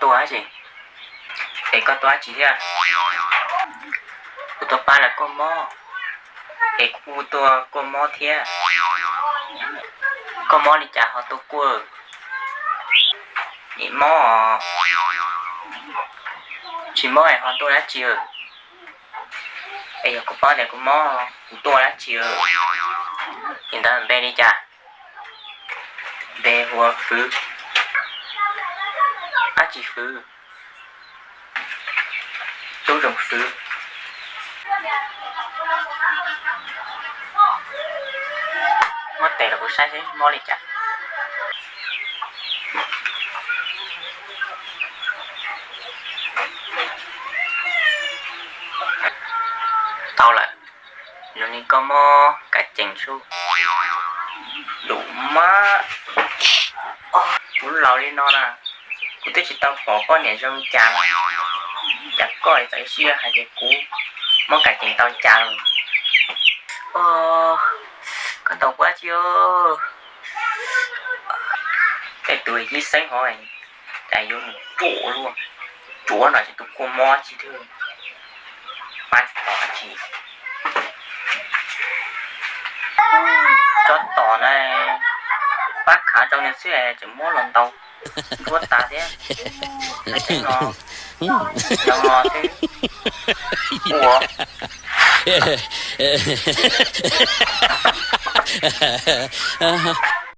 Tua dab tsi? Es koj tua dab tsi thiab? Kuv tua pab lawv kua mob, es kuv tua kua mob thiab. Koj mob li cas ho tua kua? Nim mob, tsis mob es ho tua dab tsi? Es yog kuv paub tias kuv mob kuv tua dab tsi? Li ntawd npe li cas? Npe hu ua Fwv. Dab tsi Fwv? Tub Zoo Fwv. Muab tes los kuv saib seb mob li cas. Tau lawm, zoo li koj mob kav cees sub. Lus mab, kuv laus li no na, kuv twb tsis tau pom poj niam zoo li cas, cas koj txawm sib hais tias kuv mob kav cees tau cas lawm. Koj ntaus kuv dab tsi? Tej tus yib xeeb hov, cas yuav mus tsuav luaj, tsuav no ces tus kua mob tsis twg, pab tsis tom dab tsi. Tsob tom na, pab khav rau nws xwb tseem muab los ntaus nruab tas thiab. Tseeb no, no xwb. Ua